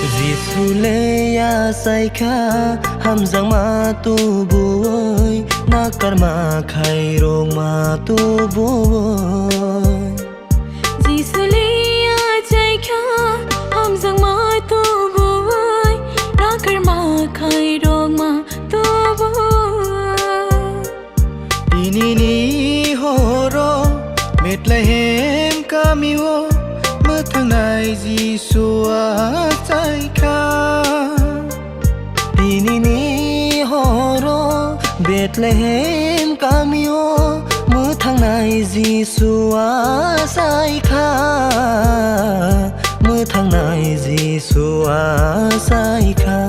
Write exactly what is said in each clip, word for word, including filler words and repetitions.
Jisu le yachaikha, hamjakma tubuwi, nakarma khairokma tubuwi. Jisu le yachaikha, hamjakma tubuwi, nakarma khairokma tubuwi. Tinini horo Bethlehem kamio mwthangnai Jisu achaikha. Tinini horo Bethlehem kamio mwthangnai Jisu achaikha, mwthangnai Jisu achaikha.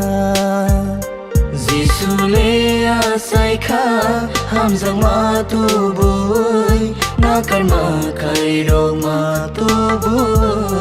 Jisu le achaikha, hamjakma tubuwi, nakarma khairokma tubuwi.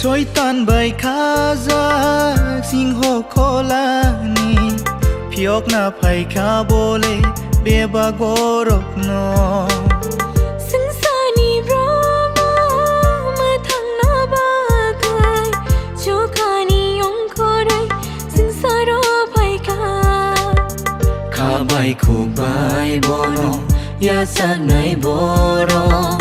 Soitan bai khajak singho kholani, phiyokna phaikha bole bebak borokno. Swngcharni borok mwthangna bagwi chukhani ongkhorwi swngcharo phaikha. Kha bai khuk bai bono yachaknai borok,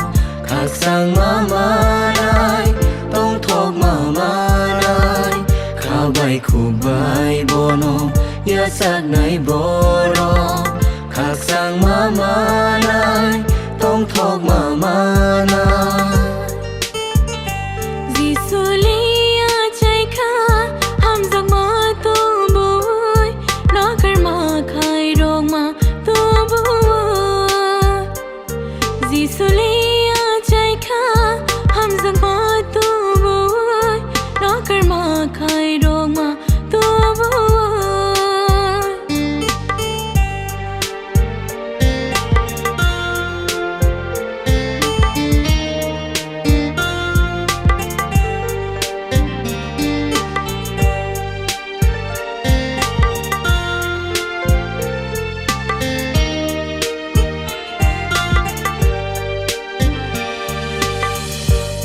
khakchangma manai, tongthokma manai. Kha bai khuk bai bono yachaknai borok, khakchangma manai, tongthokma manai. Jisu le achaikha, hamjakma tubuwi, nakarma khairokma tubuwi. Jisu le achaikha, hamjakma tubuwi, nakarma khairokma tubuwi.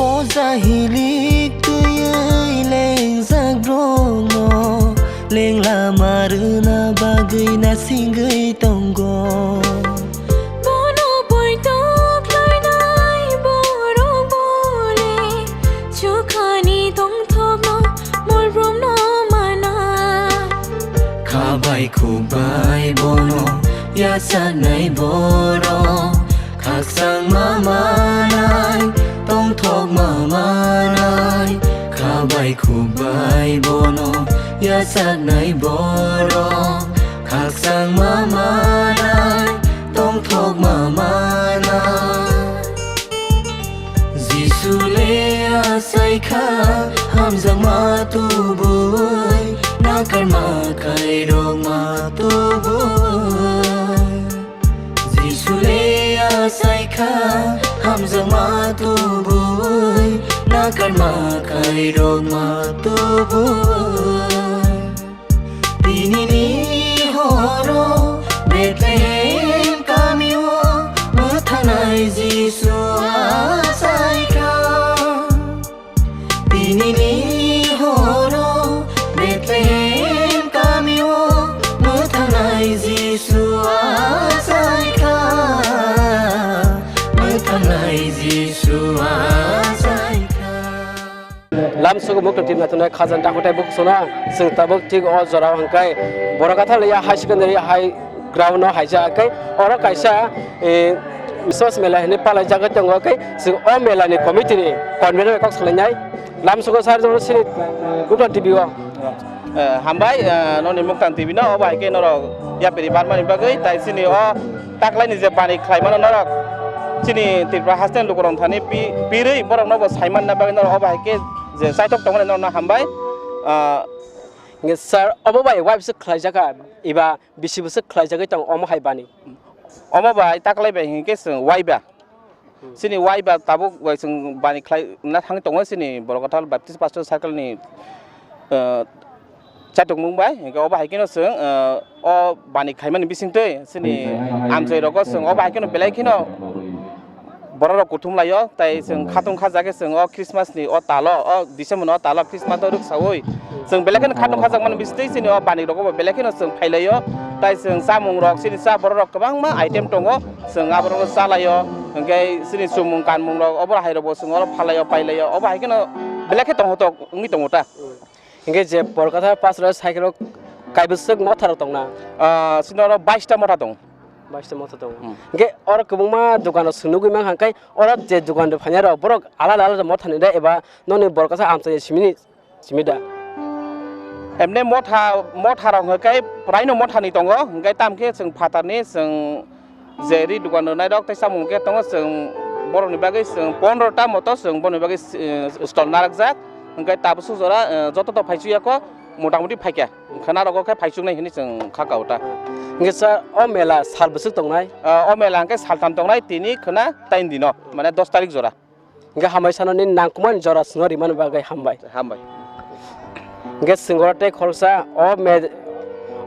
Poja hilik twiwi lengjak borokno, lengla ma rwna bagwi nasingwi tongo. Bono poito khlainai borok bole, chukhani tongthokno molbrumno mana. Kha bai khuk bai bono yachaknai borok, khakchangma manai, tongthokma manai. Kha bai khuk bai bono yachaknai borok, khakchangma manai, tongthokma manai. Jisu le achaikha, hamjakma tubuwi, nakarma khairokma tubuwi. Jisu le achaikha, hamjakma tubuwi, nakarma khairokma tubuwi. Tinini horo Bethlehem kamio mwthangnai Jisu achaikha. Tinini horo Bethlehem kamio mwthangnai Jisu achaikha, mwthangnai Jisu achaikha. Lamsogo mukti tip naithoknai khajang dakhutai bukhuk sona, chwng tabuk thik o jorao hwnkhe Borokatha Leya High Secondary High Ground no haijak khe oro kaisa, eh, Misos Mela hinwi palaijagwi tongo khe chwng o mela ni committee ni convener bai kok salainai. Lamsogo sar jono sini Gupta T V o. Eh, hambai, eh, noni Muktang T V no, obo hai khe norok yapri barmani bagwi, tai chini o taklaini je bani khlaimano norok chini Tripura haste ni lukurok thani pi-, pirwi borokno bo saimanna bagwi norok obo hai khe je chaitok tongmani norokno hambai. Ah, Hingke sir, obo bai waibo se khlaijak kha, eba bisi bwswk khlaijagwi tongo omo hai bani? Omo bai taklai bai hinkhe chwng waiba. Chini waiba tabuk bai chwng bani khlai na thangwi tongo chini Borokotha Baptist Pastor Circle ni, eh, chaitokmung bai. Hinkhe obo hai kheno chwng, eh, o bani khaimani bisingtwi chini amchai rogo chwng obo hai kheno belai kheno borok rok kuthum laio, tai chwng khatung kha jagwi chwng o Christmas ni o talo, o December ni o talo Christmas o rwksaui chwng belai kheno khatung kha jakmani bisingtwi chini o bani rogo bo belai kheno chwng phailaio, tai chwng chamung rok chini cha borok rok kwbangma item tongo, chwng aborok no chalaio, hwnkhe chini chumung kanmung rok obo hai rok bo chwng oro phalaio pailaio, obo hai kheno belai khe tongthok wngwi tongo ta. Hingke je Borkatha Pastor cycle o kaibwswk motha rok tongna? Ah, chini oro bais ta motha tongo. Bais ta motha tongo. Hmm. Hingke oro kwbangma dokan rok chwng nugwi mankha, hingke oro je dokan rok phainai rok borok alada alada motha ni da eba noni Borkatha amchai ni simi ni simi da? Emne motha, motha rok hingke praino motha ni tongo, hingke tamkhe chwng phatar ni chwng je ri dokan rwnai rok tei samung khe tongo, chwng borokni bagwi chwng pondro ta moto chwng borokni bagwi, eh, stall narwkjak. Hwnkhe tabuk suk jora, eh, joto to phaisu yako, motamuti phaikha khwna rogo khe phaichuknai hinwi chwng kha kao ta. Hwnkhe sir, o mela sal bwswk tongnai? Ah, o mela hwnkhe saltham tongnai, tini khwna tain dino, mane dos tarik jora. Hingke hambai sano nini nangkukmani jora chwngno rimani bagwi hambai. Hambai. Hingke chwng oro tei khoroksa o me-,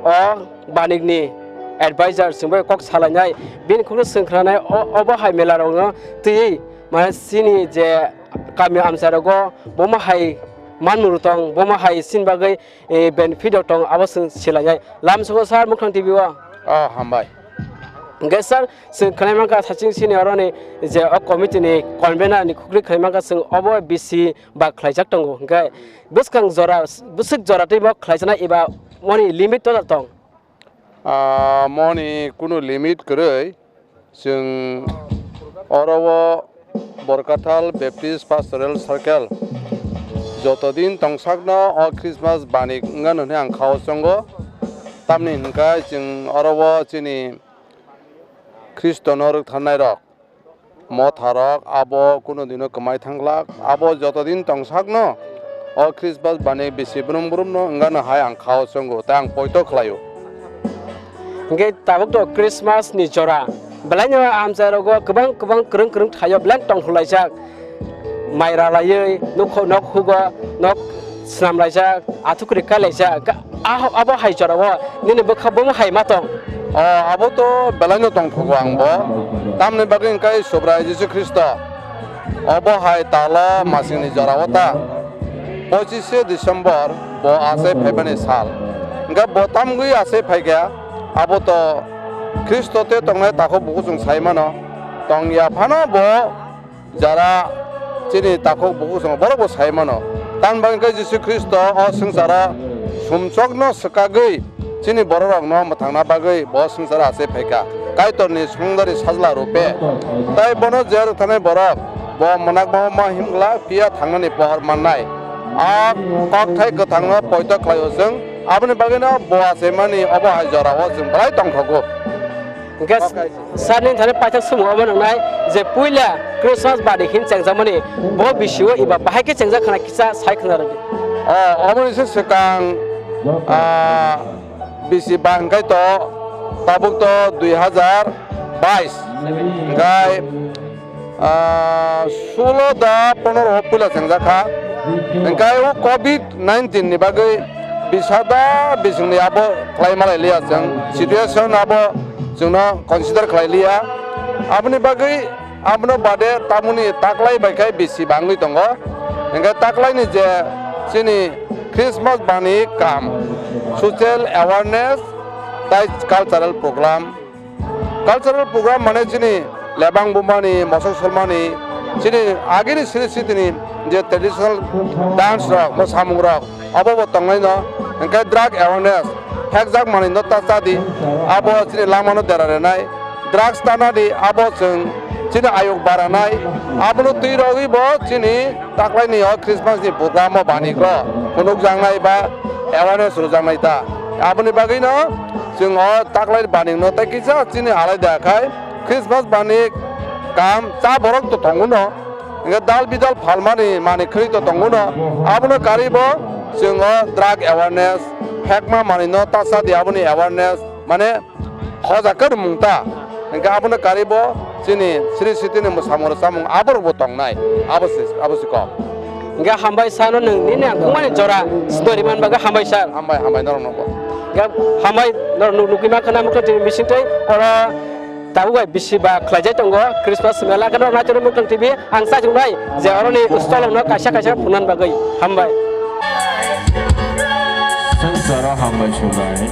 o banikni advisor chwngbai kok salainai, bini khoroksa chwng khnanai o, obo hai mela rokno twiwi mane chini je kami amchai rogo bomo hai manmung rok tong, bomo hai chini bagwi eh, benefit rok tongo, abo chwng silainai. Lamsogo sir, Mukhang T V o. Oh, hambai. Hingke sir, chwng khwnai mankha saching sini oroni je o committee ni convener ni khukri khwnai mankha chwng obo bisi ba khlaijak tongo. Hingke bwskang jora, bwswk jora twi bo khlaijaknai eba moni limit to tong? Ah, moni kunu limit kwrwi. Chwng oro o Borkathal Baptist Pastoral Circle joto din tongsakno o Christmas banik wngano hwnwi ang khao chongo. Tamni hwnkhe chwng oro o chini Khristono rwktharnairok, motharok abo kunu dino kwmai thangglak, abo joto din tongsakno o Christmas banik bisi brum brumno wngano hai ang khao chongo tei ang poito khlaio. Hingke tabuk to Christmas ni jora, belai no amchai rogo kwbang kwbang kwrwng kwrwng thaio belai tongthok laijak, mai ralaioi nokho nok hugo nok swnam laijak, athukri kai laijak, a-, abo hai jora o nini bwkha bomo hai ma tong? O, abo to belai no tongthogo ang bo, tamni bagwi hingke Subrai Jisu Khristo obo hai talo masingni jora o ta. Pochishe December bo achai phaibani sal. Hingkhe bo tamgwi achai phaikha, abo to Khristo tei tongnai takhuk bukuchwng sai mano. Tongya phano bo jara chini takhuk bukuchwng borok bo sai mano. Tamni bagwi hingkhe Jisu Khristo o swngcharo sumsokno swkagwi chini bororokno mwthangna bagwi bo swngcharo achai phaikha, Kaitorni songdari sajla rupe. Tai bono jel thanai borok bo mwnakma ma himgla phiya thangnani pohor mannai. A kokthai kwthangno poito khlaio chwng, aboni bagwino bo achaimani obo hai jorao chwng belai tongthogo. Hingke sir ni thani paithak sumung obo nwngnai je puila Christmas badi hin chengjakmani bo bisio eba bahai khe chengjak khna kisa sai khna rwdi. O, oboni se swkang, ah, bisi ba hingkai to tabuk to dui hazar bais hingkai, ah, sulo da ponoro puila chengjak kha. Hingkai o covid nineteen ni bagwi bisa da bisingni abo khlai malai liya chwng, situation abo chwngno consider khlai liya. Aboni bagwi abono bade tamoni taklai bai khai bisi bangwi tongo. Hingke taklaini je chini Christmas bani kam, social awareness tai cultural program. Cultural program mane chini lebang bumani, mosok solmani, chini agini siri sitini je traditional dance rok, mosamung rok, abo bo tongnai no, hingke drug awareness, hekjak manwi no ta chadi, abo chini lama no dera renai, drugs tanadi, abo chwng chini ayuk baranai, abono twi rogwi bo chini taklaini o Christmas ni program o bani kro phunukjaknai ba Awareness rwjaknai ta. Aboni bagwino chwng o taklai baning no tei kisa chini alai da khai Christmas baning kam cha borok to tongo no. Hingke dal bidal phalmani mani khri to tongo no. Abono karibo chwng o drug awareness, phekma mani no tasa di aboni awareness, mane hoja kar mung ta. Hingke abono karibo chini sri sitini mwsamung rwchamung aborok bo tongnai. Abo se, abo se kok. Hingke hambai sano nwng nini ang khumani jora stori man bagwi hambai sir. Hambai, hambai norok no bo. Hingke hambai norok nuk-, nukgwi ma khana mukha tini bising tei oro tabuk bai bisi ba khlaijak tongo Christmas mela, khe norok naitugwi Muktwng T V ang chaichung nai je oroni stolrokno kaisa kaisa phunukna bagwi. Hambai. Sung jora hambai subai.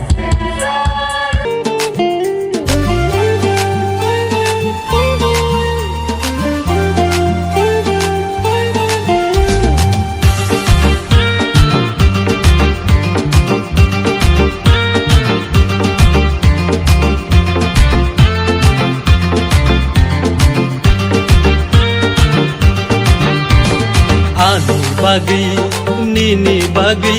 Ani bagwi, nini bagwi,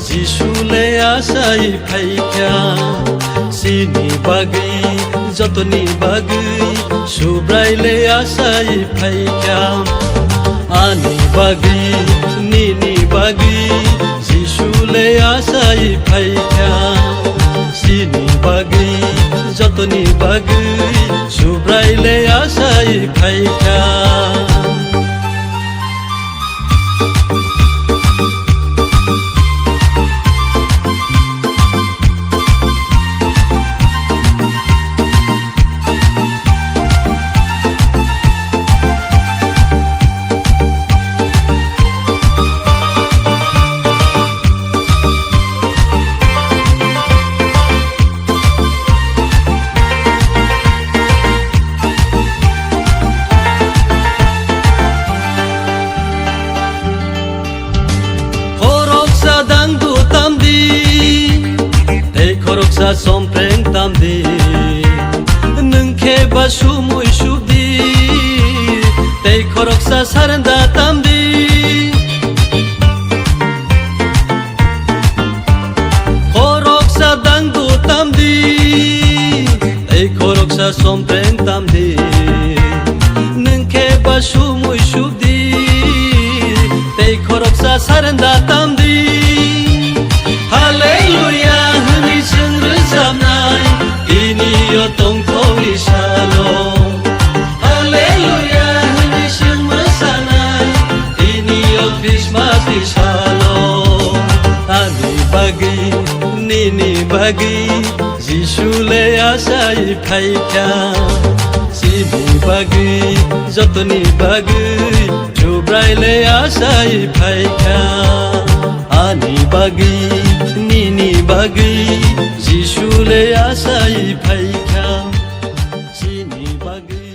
Jisu le achai phaikha. Chini bagwi, jotoni bagwi, Subrai le achai phaikha. Ani bagwi, nini bagwi, Jisu le achai phaikha. Chini bagwi, jotoni bagwi, Subrai le achai phaikha. Khoroksa dangdu tamdi, tei khoroksa sompreng tamdi. Nwng khe ba sumui subdi, tei khoroksa sarenda tamdi. Khoroksa dangdu tamdi, tei khoroksa sompreng tamdi. Nwng khe ba sumui subdi, tei khoroksa sarenda tamdi. Hallelujah hwnwi chwng rwchapnai, tini o tongthokni salo. Hallelujah hwnwi chwng mwsanai, tini o Christmas ni salo. Ani bagwi, nini bagwi, Jisu le achai phaikha. Chini bagwi, jotoni bagwi, Subrai le achai phaikha. Ani bagwi, nini bagwi, Jisu le achai phaikha. Chini bagwi.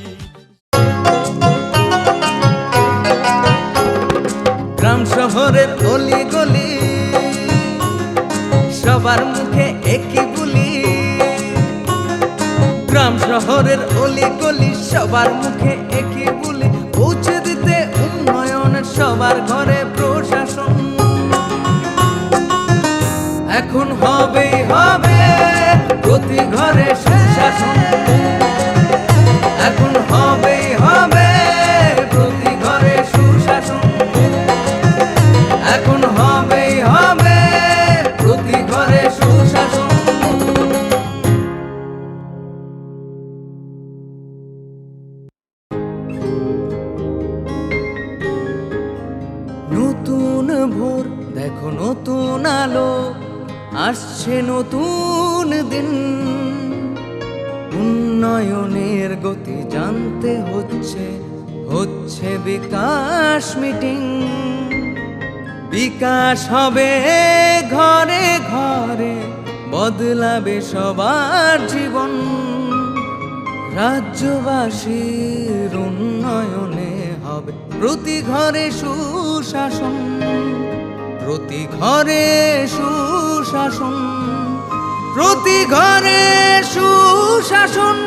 গ্রাম শহরের অলি গলি, সবার মুখে একই বুলি। গ্রাম শহরের অলি গলি, সবার মুখে একই বুলি। পৌঁছে দিতে উন্নয়নের সবার ঘরে প্রশাসন। এখন হবেই হবে প্রতি ঘরে সুশাসন। এখন হবেই হবে প্রতি ঘরে সুশাসন। এখন হবেই হবে প্রতি ঘরে সুশাসন। নতুন ভোর, দেখো নতুন আলো, আসছে নতুন দিন। উন্নয়নের গতি জানতে হচ্ছে, হচ্ছে বিকাশ মিটিং। বিকাশ হবে ঘরে ঘরে, বদলাবে সবার জীবন। রাজ্যবাসীর উন্নয়নে হবে প্রতি ঘরে সুশাসন, প্রতি ঘরে সুশাসন, প্রতি ঘরে সুশাসন।